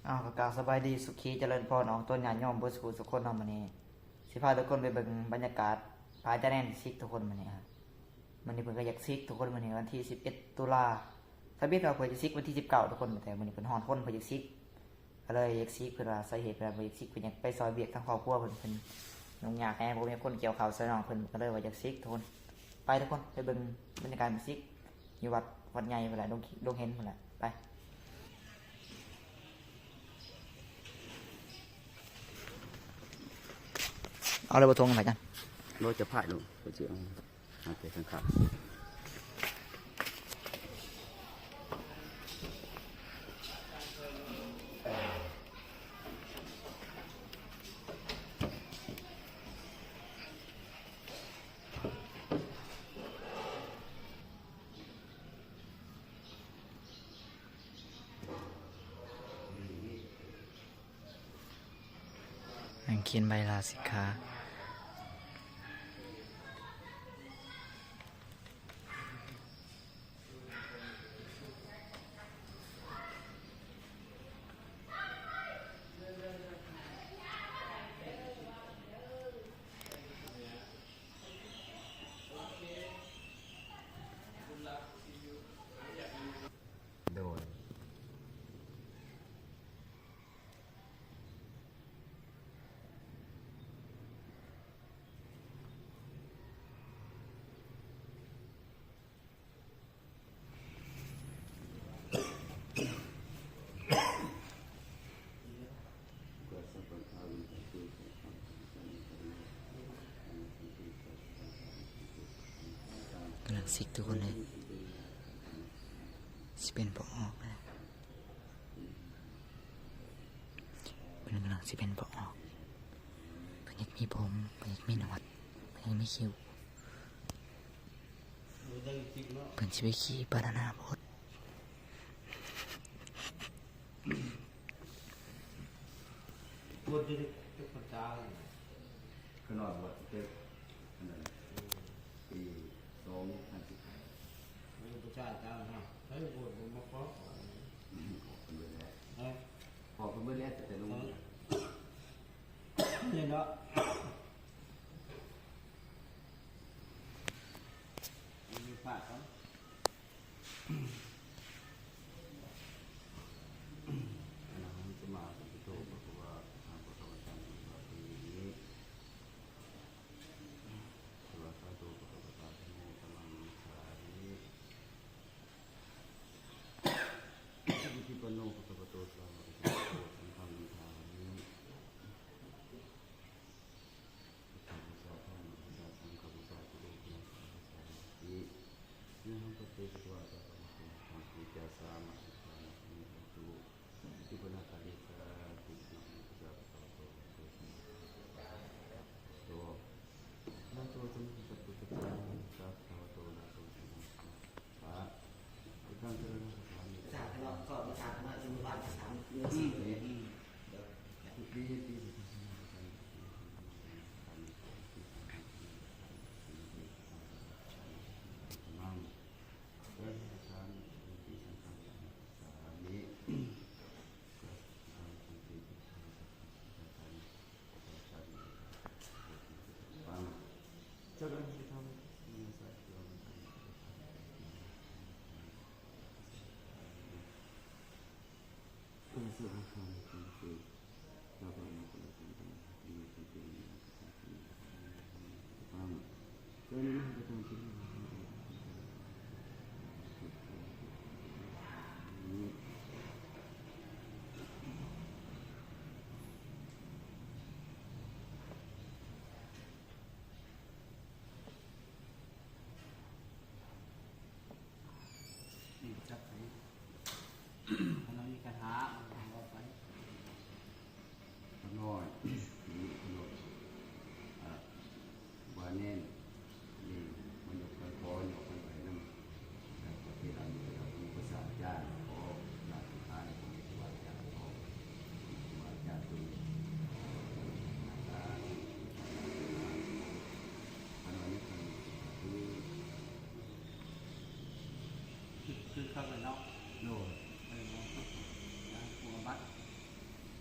ເອົາ ກໍກ່າວສະບາຍດີ ສຸຂີຈະເລີນພອນ ອອກຕົນຍາດໂຍມເບິດສູ່ຜູ້ສູ່ຄົນເນາະ. ມື້ນີ້ຊິພາທຸກຄົນໄປເບິ່ງບັນຍາກາດພະອາຈານແນນສິກທຸກຄົນ. ມື້ນີ້ ມື້ນີ້ເພິ່ນກໍຢາກສິກທຸກຄົນ. ມື້ນີ້ວັນທີສິບເອັດຕຸລາ ທຳອິດວ່າເພິ່ນຈະສິກວັນທີສິບເກົ້າທຸກຄົນ, ແຕ່ມື້ນີ້ເພິ່ນຮ້ອນຮົນ ເພິ່ນຢາກສິກ ກໍເລີຍຢາກສິກ. ເພິ່ນວ່າສາເຫດເພິ່ນວ່າເພິ່ນຢາກສິກ ເພິ່ນຢາກໄປຊ່ອຍວຽກທາງຄອບຄົວເພິ່ນ, ເພິ່ນຫຍຸ້ງຍາກແດ່ ບໍ່ມີຄົນກ່ຽວເຂົ້າຊ່ອຍນ້ອງເພິ່ນ, ກໍເລີຍວ່າຢາກສິກທຸກຄົນ. ໄປທຸກຄົນ ໄປເບິ່ງບັນຍາກາດເພິ່ນສິກ ຢູ່ວັດ ວັດໃຫຍ່ພຸ້ນແຫຼະ ດົງ ດົງເຫັນພຸ້ນແຫຼະ. ໄປ ເອົາເລີຍບໍ່ ຖົງໄປກັນ ບໍ່ຈະພາຍລົງ ກໍຊິເອົາ ຫາແຕ່ຂ້າງໆ. ນັ່ງຂຽນໃບລາສິກຂາ. ໂດຍ ກຳລັງສິກທຸກຄົນເລີຍ ຊິເປັນບໍ່ອອກແລ້ວ. ເພິ່ນກຳລັງຊິເປັນບໍ່ອອກ. ເພິ່ນຢາກມີຜົມ ເພິ່ນຢາກມີໜວດ ເພິ່ນຢາກມີຄິ້ວ. ເພິ່ນຊິໄປຂີ່ບານານາໂບດ. ບວດຢູ່ໃນ ເປັນພັນສາແລ້ວ ຂະນ້ອຍບວດເປັນອັນນັ້ນ ອືມ ປີສອງພັນສິບແປດ ເປັນຜູ້ຊາຍຕາມຫາ ໃຜບວດບໍ່ມາຂໍ ອອກເພິ່ນເບິດແລ້ວ ຮະ ອອກເພິ່ນເບິດແລ້ວ ແຕ່ ແຕ່ລົງ ເອີ ນີ້ເນາະ ມີພາດເນາະ. ອະລະຫັງ ສຳມາສຳພຸດໂທ ພະຄະວາ ອະລະຫັງ ພະຄະວະຕັງ ອະລະຫັງ ສະວາເຄມິ ສະວາຄາໂຕ ພະຄະວະຕາ ທຳໂມ ສະມັງ ນະມັດສາມິ ສຸປະຕິປັນໂນ ພະຄະວະໂຕ ສາວະກະສັງໂຄ ສັງຄັງ ນະມັດສາມິ. ພຸດທັງບູຊາ ທຳມັງບູຊາ ສັງຄັງບູຊາ ເຈດີ ເປັນທີ່ສາມະຄຄີ ຍະຫັງ ປະເຕ ສະວາ ສະກາຍະ ທຳມະ ເທ ຈາສາ ມະ ສະ ທາ ນະ ເມ ໂຫຕຸ ຈຸ ປະນາ ກາ ເລ ສາ ທຸ ນະໂມ ຕັດສະ ພະຄະວະໂຕ ອະຣະຫະໂຕ ສຳມາສຳພຸດໂທ ນະໂມ ຕັດສະ ພະຄະວະໂຕ ອະຣະຫະໂຕ ສຳມາສຳພຸດໂທ ພະ ສາທະເນາະ ກໍມາຖາມມາ ສະໝຸດວ່າ ສາມເດືອນ ອືມ ສີ່ເດືອນ ອືມ ເດີ ນີ້ຈັບໃສ່ ຄັນເຮົາມີຄາຖາ ເຮົາເວົ້າໄປ ຂ້ານ້ອຍ ນີ້ຂະໜົບ ອາ ວາແນນ ນີ້ມັນຢາກ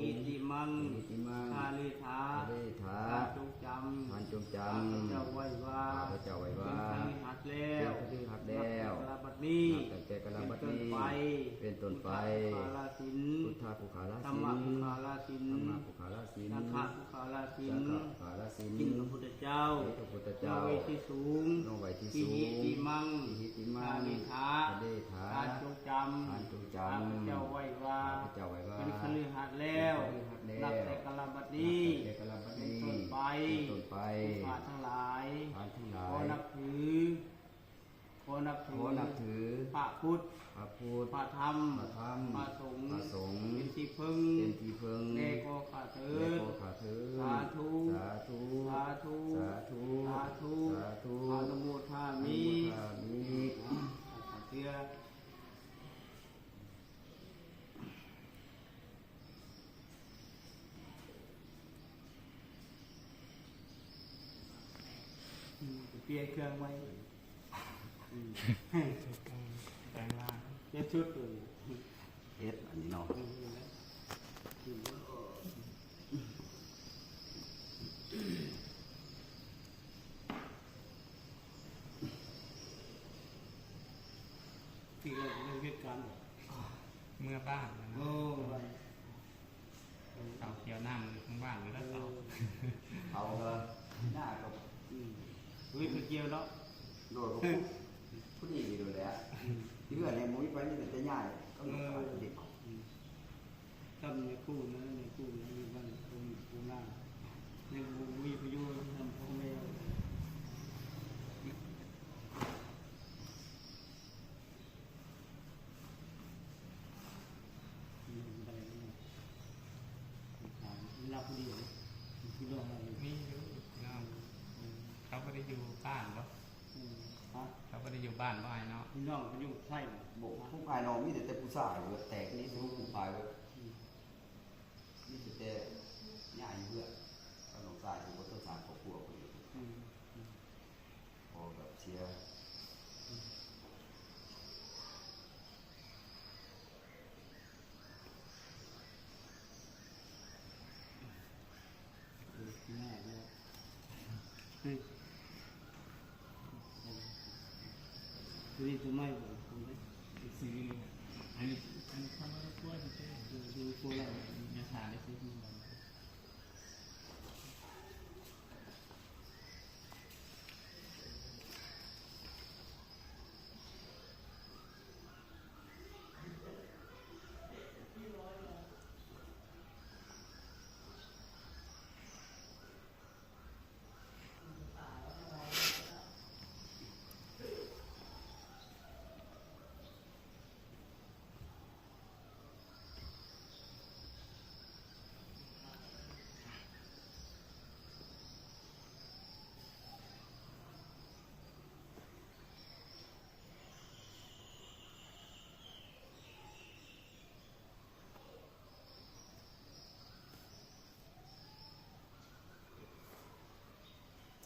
ຫິຕິມັງ ຫິຕິມັງ ທະເລຖາ ທະເລຖາ ທ່ານຈົ່ງຈຳ ທ່ານຈົ່ງຈຳ ຂ້າພະເຈົ້າໄວ້ວ່າ ຂ້າພະເຈົ້າໄວ້ວ່າ ເປັນຄະລິຫັດແລ້ວ ເປັນຄະລິຫັດແລ້ວ ນັບແຕ່ກາລະບັດນີ້ ນັບແຕ່ກາລະບັດນີ້ ເປັນຕົ້ນໄປ ເປັນຕົ້ນໄປ ພຸດທະປຸຄາລາສິນ ພຸດທະປຸຄາລາສິນ ທຳມະປຸຄາລາສິນ ທຳມະປຸຄາລາສິນ ສັງຄະປຸຄາລາສິນ ສັງຄະປຸຄາລາສິນ ຈິ້ງພະພຸດທະເຈົ້າ ຈິ້ງພະພຸດທະເຈົ້າ ເໜືອເວທີສູງ ເໜືອເວທີສູງ ຫິຕິມັງ ຫິຕິມັງ ທະເລຖາ ທະເລຖາ ທ່ານຈົ່ງຈຳ ທ່ານຈົ່ງຈຳ ຂ້າພະເຈົ້າໄວ້ວ່າ ຂ້າພະເຈົ້າໄວ້ວ່າ ເປັນຄະລິຫັດແລ້ວ ເປັນຄະລິຫັດແລ້ວ ນັບແຕ່ກາລະບັດນີ້ ນັບແຕ່ກາລະບັດນີ້ ເປັນຕົ້ນໄປ ເປັນຕົ້ນໄປ ທ່ານທັງຫຼາຍ ທ່ານທັງຫຼາຍ ຂໍນັບຖື ຂໍນັບຖື ຂໍນັບຖື ພະພຸດ ພະພຸດ ພະທຳ ພະທຳ ພະສົງ ພະສົງ ເປັນທີ່ເພິ່ງ ເປັນທີ່ເພິ່ງ ແດ່ຂໍ້ຂ້າເທີດ ແດ່ຂໍ້ຂ້າເທີດ ສາທຸ ສາທຸ ສາທຸ ສາທຸ ສາທຸ ອະນຸໂມທາມິ ອະນຸໂມທາມິ ອາ ຂ້າເທື່ອ ອືມ ໄປປ່ຽນເຄື່ອງໃໝ່ ອືມ ແປງຮ່າງ ປ່ຽນຊຸດເລີຍ ເຮັດອັນນີ້ເນາະ ອືມ ທີ່ເຮົາເຮັດການ ເມືອບ້ານນະ ໂອ້ ເຂົາກ່ຽວນ້ຳຢູ່ຂ້າງບ້ານຢູ່ແລ້ວເຂົາ ເຂົາເອີ ໜ້າກໍ ອືມ ເຮີ້ຍ ໄປກ່ຽວເນາະ ໂດດກໍພຸດ ພຸດນີ້ໂດດແຫຼະ ອືມ ທີ່ເຮືອນນີ້ບໍ່ມີໃຜ ມີແຕ່ຍາຍກັບລູກ ເອີ ເດັກ ອືມ ທຳໃນຄູນະ ໃນຄູນະ ຢູ່ບ້ານຄົນໂຄລາດ ຍັງບໍ່ມີປະໂຫຍດນຳພໍ່ແມ່ ອືມ ໄດ້ ເວລາຜູ້ດຽວ ພີ່ນ້ອງ ມີຢູ່ພີ່ນ້ອງ ເຂົາບໍ່ໄດ້ຢູ່ບ້ານບໍ່? ອືມ ຮະ ເຂົາບໍ່ໄດ້ຢູ່ບ້ານບໍ່ອ້າຍເນາະ? ພີ່ນ້ອງເຂົາຢູ່ໃສ? ບໍ່ ພວກອ້າຍນ້ອງມີແຕ່ ແຕ່ຜູ້ຊາຍເບິດ ແຕກນີ້ ອືມ ຮູ້ຜູ້ຊາຍເບິດ ອືມ ມີແຕ່ ແຕ່ຍາຍຢູ່ເຮືອນກັບນ້ອງຊາຍ ຜູ້ບໍ່ທັນສ້າງຄອບຄົວເພິ່ນ ອືມ ອືມ ພໍກັບເສຍ ອືມ ເອີ ງ່າຍແລ້ວ ເອີ ຕົວນີ້ຕົວໃໝ່ບໍ່? ຕົວນີ້ ອັນນີ້ ອັນນີ້ທຳມາແລ້ວ ເອີ ຕົວນີ້ຄົວແລ້ວ ຍັງຫາໄດ້ຊື້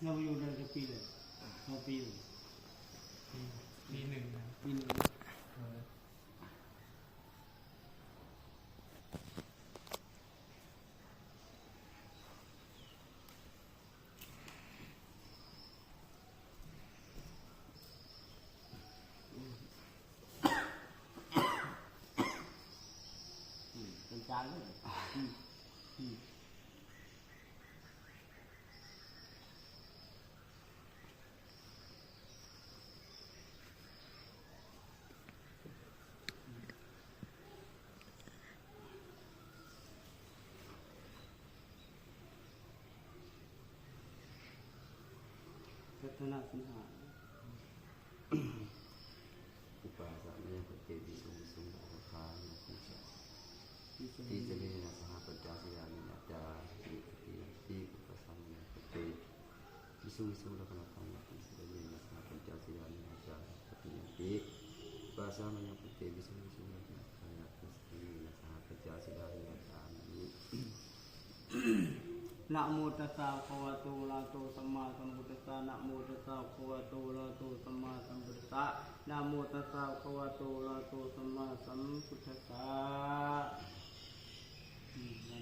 ເຮົາຢູ່ໄດ້ຈັກປີແລ້ວ? ສອງປີແລ້ວ ປີ ປີໜຶ່ງ ປີໜຶ່ງ ເອີ. ອືມ ເປັນຈານເລີຍ ອືມ ອືມ. ພັດທະນາສິນຫ້າ ອຸປາສະມະຍັງພັນເຕ ວິສຸງ ວິສຸງ ໂອຄາ ໂນໂຄສະ ຕິສະເນນະ ສະຫະ ປັນຈະ ສິລານິນະ ຈາ ຕິ ຕະຕິຍາ ຕິ ອຸປາສະມະຍັງພັນເຕ ວິສຸງ ວິສຸງ ລັກຂະນະທຳມະ ຕິສະເນນະ ສະຫະ ປັນຈະ ສິລານິນະ ຈາ ຕະຕິຍາ ຕິ ອຸປາສະມະຍັງພັນເຕ ວິສຸງ ວິສຸງ ລັກຂະນະທຳມະ ຕິສະເນນະ ສະຫະ ປັນຈະ ສິລານິນະ ຈາ ຍາ ຕິ ນະໂມຕັດສະ ພະຄະວະໂຕ ອະລະຫະໂຕ ສຳມາສຳພຸດທັດສະ ນະໂມຕັດສະ ພະຄະວະໂຕ ອະລະຫະໂຕ ສຳມາສຳພຸດທັດສະ ນະໂມຕັດສະ ພະຄະວະໂຕ ອະລະຫະໂຕ ສຳມາສຳພຸດທັດສະ ອືມ ໄດ້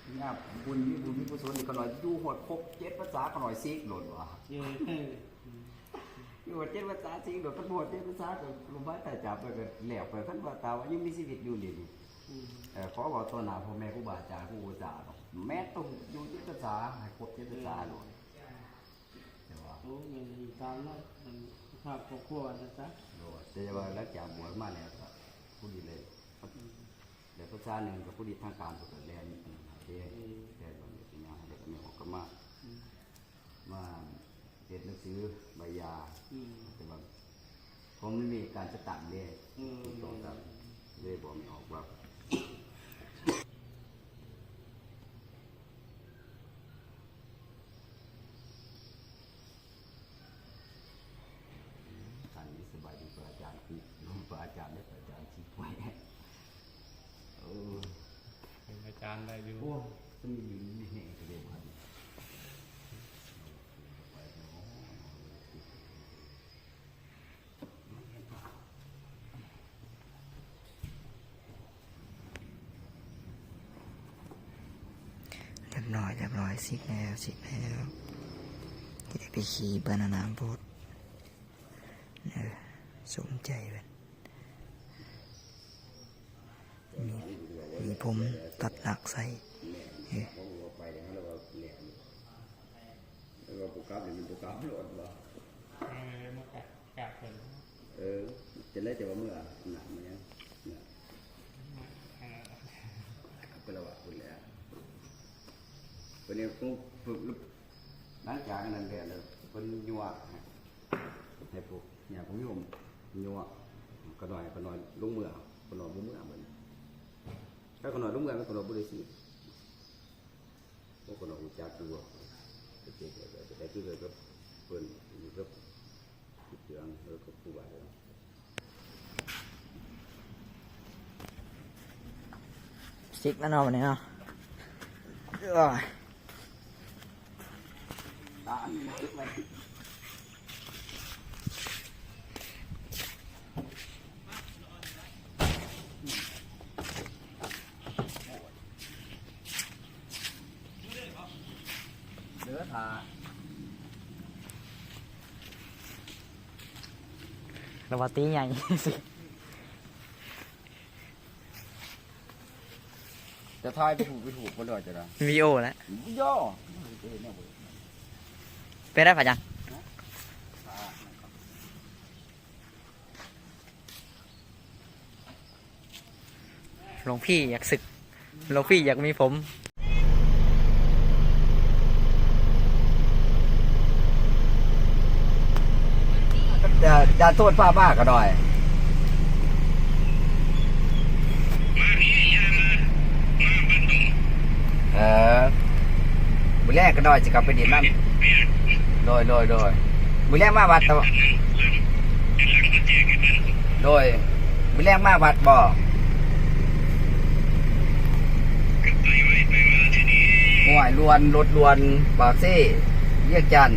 ຍາມບຸນ ມີບຸນມີກຸສົນນີ້ ຂ້ານ້ອຍຢູ່ຮອດຄົບເຈັດພັນສາ ຂ້ານ້ອຍສິກໂລດວ່າ ເອີ ຢູ່ຮອດເຈັດພັນສາສິກໂລດ ຄັນບໍ່ຮອດເຈັດພັນສາກໍລົມຫາຍຕາຍຈາກໄປກໍແລ້ວໄປ ຄັນວ່າຖ້າວ່າຍັງມີຊີວິດຢູ່ນີ້ ອືມ ເອີ ຂໍເວົ້າຕໍ່ໜ້າພໍ່ແມ່ຄູບາອາຈານ ຄູອາຈານ ແມ່ນຕ້ອງຢູ່ເຈັດພັນສາ ໃຫ້ຄົບເຈັດພັນສາໂລດ ເອີ ແຕ່ວ່າ ໂອ້ ແມ່ນອີກຕາມເນາະ ອັນສະພາບຄອບຄົວວ່າຊັ້ນຊະ ໂດຍ ແຕ່ວ່າຫຼັງຈາກບວດມາແລ້ວກໍຜູ້ດີເລີຍ ອືມ ແລ້ວພາສາໜຶ່ງກໍຜູ້ດີທາງການເພິ່ນກໍແລ່ນອັນນັ້ນໃຫ້ເດ້ ອືມ ແລ່ນເປັນຫຍັງ ແລ້ວກໍແມ່ອອກກັບມາ ອືມ ມາເຮັດໜັງສືໃບຫຍ່າ ອືມ ແຕ່ວ່າ ເພາະມັນມີການຈັດຕັ້ງເດ້ ອືມ ຖືກຕ້ອງຕາມ ເລີຍບອກແມ່ອອກວ່າ ທ່ານນີ້ສະບາຍດີ ພະອາຈານ ພະອາຈານເດ້ ພະອາຈານຊິປ່ວຍ ເອີ ເປັນອາຈານໄດ້ຢູ່ ໂອ້ຍ ມັນມີແຮງກະເດ້ບໍ່ ຮຽບຮ້ອຍ ຮຽບຮ້ອຍ ສິກແລ້ວ ສິກແລ້ວ ຊິໄດ້ໄປຂີ່ບານານາໂບດ ເອີ ສົມໃຈເພິ່ນ ມີ ມີຜົມຕັດລາກໄສ້ ເອີ ແລ້ວກໍບໍ່ກັບ ແລ້ວມັນບໍ່ກັບໂລດວ່າ ເອີ ມັນກໍ ກາບເພິ່ນ ເອີ ຈັ່ງໃດ ແຕ່ວ່າເມື່ອນະ ມັນຍັງ ເມື່ອ ເອີ ໄປລະວະພຸ້ນແຫຼະ ເພິ່ນຍັງຄົງ ຫຼັງຈາກນັ້ນແລ້ວ ເພິ່ນຍົວະໃຫ້ ໃຫ້ພວກຍາດພວກໂຍມຍົວະ ຂະນ້ອຍ ຂະນ້ອຍລົງເມືອ ຂະນ້ອຍບໍ່ເມືອ ບັດນີ້ ຖ້າຂະນ້ອຍລົງເມືອ ຂະນ້ອຍບໍ່ໄດ້ສິ ພວກເພິ່ນຮູ້ຈັກຢູ່ ແຕ່ຄືກັບເພິ່ນຢູ່ກັບເຄື່ອງ ແລ້ວກໍຄູບາ ສິກແລ້ວເນາະ ບັດນີ້ເນາະ ເອີຍ. ເດີຖ້າ ລະວ່າຕີໃຫຍ່. ຈະຖ່າຍໄປຖືກ ໄປຖືກບໍ່ ຫຼືວ່າຈະໄດ້ ວິດີໂອແຫຼະ ວິດີໂອ ເປັນໄດ້ພະອາຈານ ຫຼວງພີ່ຢາກສຶກ ຫຼວງພີ່ຢາກມີຜົມ ຢ່າ ຢ່າໂທດພາບມາກໍໜ້ອຍ ເອີ ມື້ແລງກໍໜ້ອຍຊິກັບໄປດິນນຳ ໂດຍ ໂດຍ ໂດຍ ມື້ແລງມາວັດ ໂດຍ ມື້ແລງມາວັດບໍ່? ຫ້ວຍ ດ່ວນ ລົດດ່ວນ ປາກເຊ ວຽງຈັນ